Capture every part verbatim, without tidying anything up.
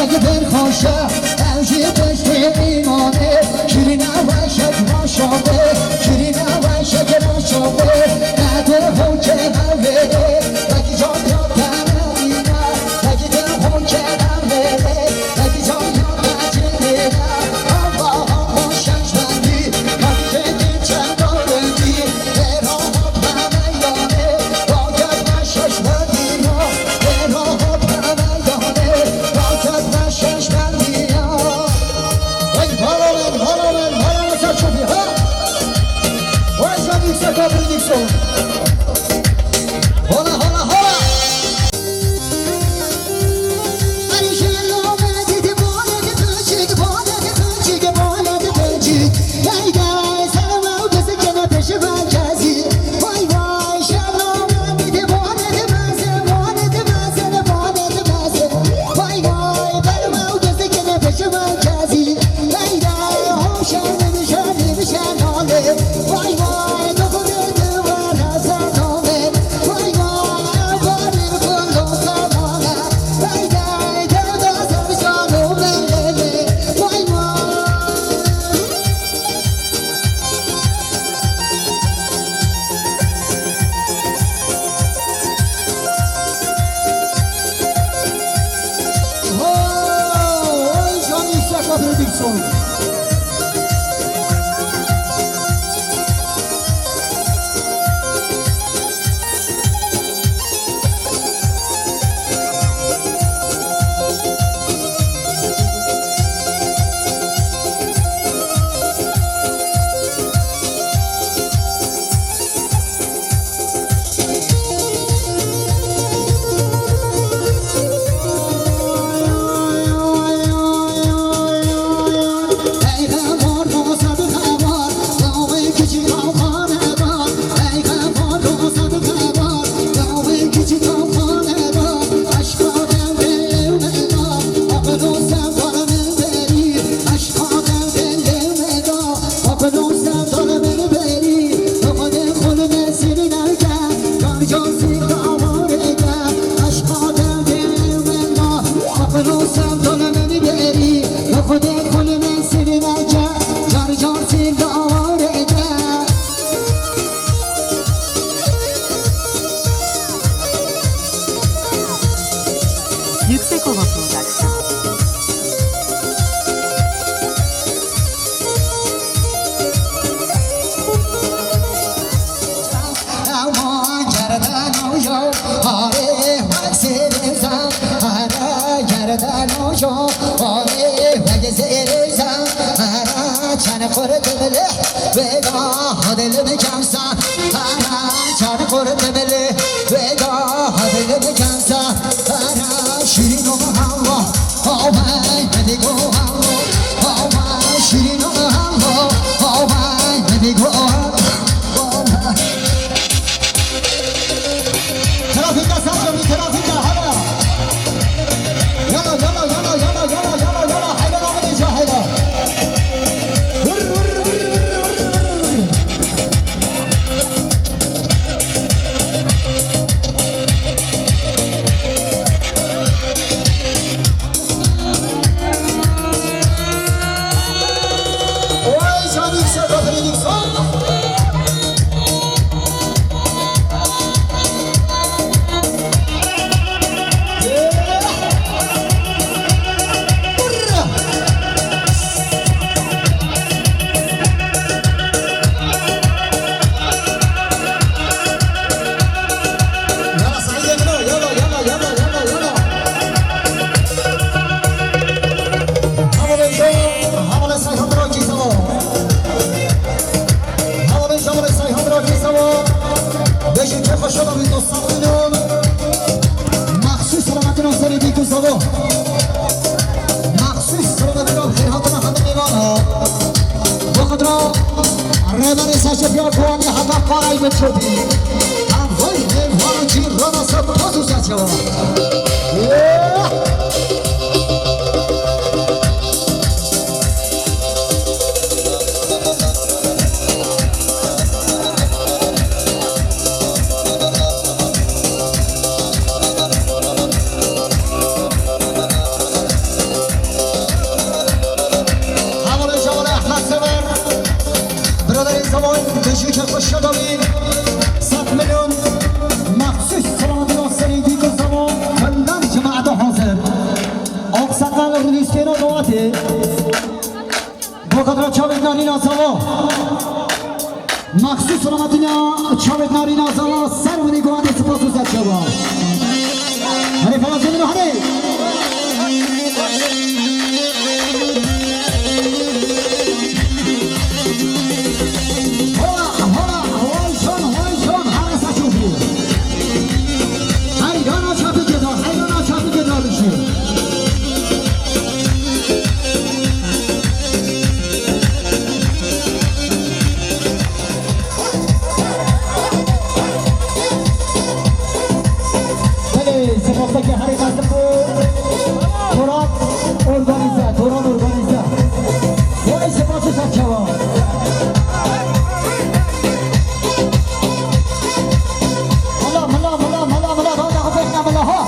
Bin xweşe, ew jî piştî îmanê, şîrîne weşek maşabê, şîrîne weşek maşabê, nedir hewce hevêdê, wekî can ya tenedîne, wekî din hewce hevêdê, wekî can ya tecilîne, hamba hamba şeşbendî, wekî jêkî çendorindî, êra hot me meydanê, raket me şeşbendî ya. Hey, hala ben, hala ben, hala ben, Serçofi, ha! Vay canım, yüksek kapı, yüksek. Hala, hala, hala! Oy, Jean-Yves Production. Yüksekova Production. Çan qurt bile veda hadil mi kamsa. Ara çan qurt bile veda hadil mi kamsa. Ara şirin o hava, o bay, hadi go hava, o bay, şirin o hava, o bay, hadi go hava. Trafika, Serçofi, trafika, hala. Yala, yala, yala, yala, yala, yala, yala, hayda, hayda, hayda. Vur, vur, vur, vur, vur, vur. Oy, canım, sen kafanı yıksana. Yala, Saîdê min o, yala, yala, yala, yala, yala. Hevalên do, hevalên Seyhan Drakî savo. Hevalên, hevalên Seyhan Drakî savo. Bêjin kêfa şoda bî dostan min o. Maxsus selametin o serê dîk û savo. Maxsus selametin o xêrhatina hemî mêvana. Bo xwe dira rêberê Serçofiya Kowanî heta Qarayî min çopî. Em vay mêvan cîrana ser poz û serçevan. Çêkir xweşiya dawî, sed milyon mexsûs selametîna serê dîk û zava, filan cemaete hazir. Aqseqel rûnîskêna dawetê. Bokatra çavêt narîna zava. Mexsûs selametîna çavêt narîna zava, ser winî guhandê spas û serçava. Herê Ferazê min û herê. Hola, hola, hoy son, hoy son, hara saçofi. Heyrana çapı ceda, heyrana çapı ceda düşüyor. Belê, sipaseke herî mezin bû. Toran organîze, Toran organîze. Vay sipasî serçava. Mila, mila, mila, mila, mila, daha da xwe pêkne mila, ha.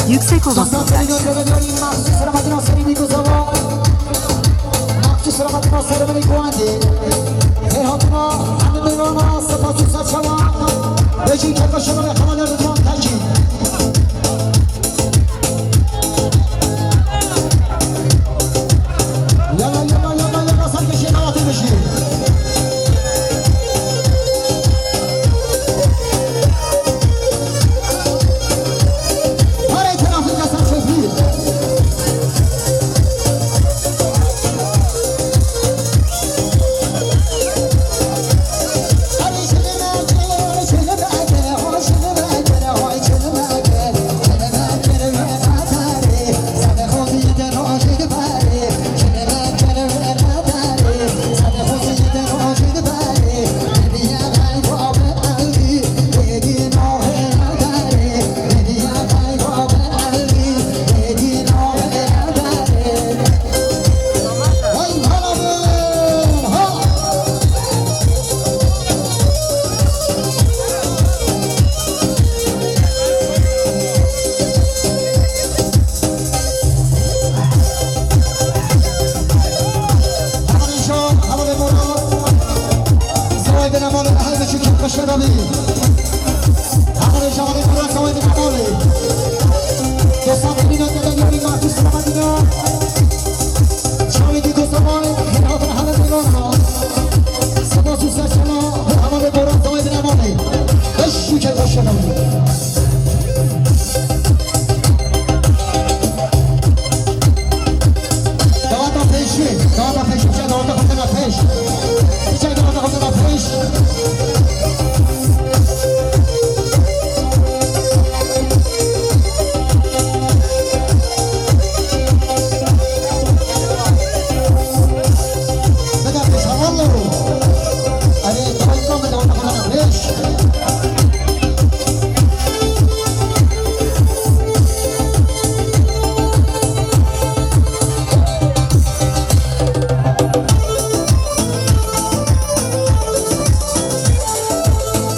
Yüksek olasılıkla. Yalla, yalla, yalla, yalla, sen de şey, davet edin şey. Parayı telafi kasan sözlü. Dawata pêşî, dawata pêşî, dawata xwe tena pêş. Dawata xwe tena pêş.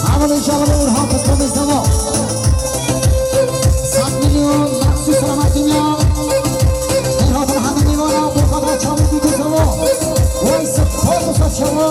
Hemen inşallah bu Orhan kısmımız da var. Sed milyon mahsus Ramatina. Erhatın hanımı var, bu kadar çabuk bir kız ama. Vay, spor bu saç ama.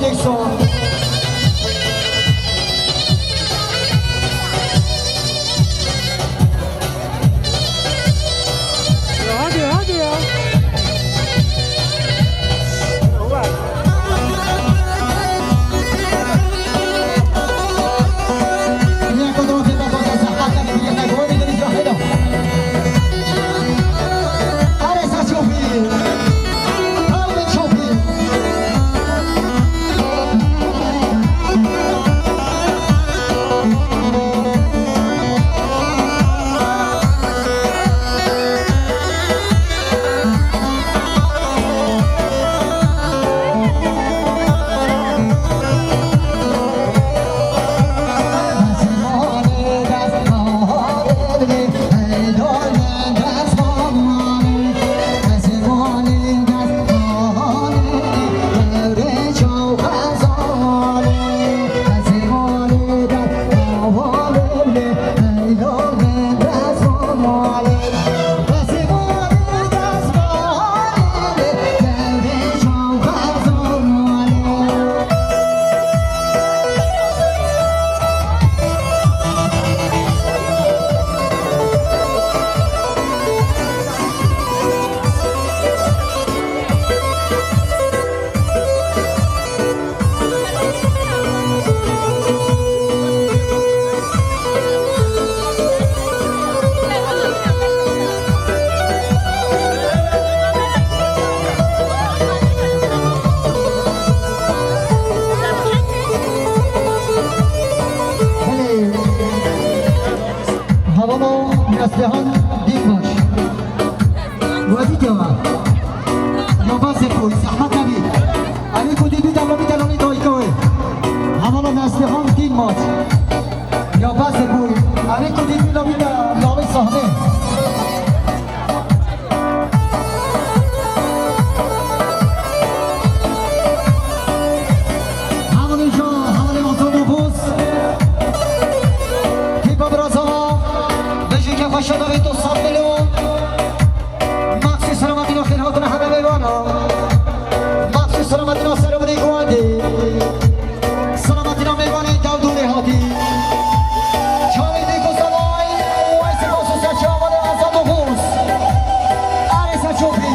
Tek son. Ya hadi, hadi ya. Belê. Hevala Neslihan Dînbaş. Wezî kewa. Nabazê xwe, zehmet nebî. Evî ku dî bî devla bî delalî dayika wê. Hevala Neslihan Dînbaş. Nabazê xwe. Evî ku dî bî la bî de lavê sahnê. Hevalê ja, hevalê Hasan Navuz. Tîpa biraza. Bejî ke xweşa davê to sed milyon. Maxsûs selametîna xêr hatine heme mêvana. Maxsûs selametîna serokê guhandê. Selametîna mêvanê dewdûrê hatî. Çavê dêko zavay, wayse baso ser çavanê Azad û Xûs. Arê ser çopî.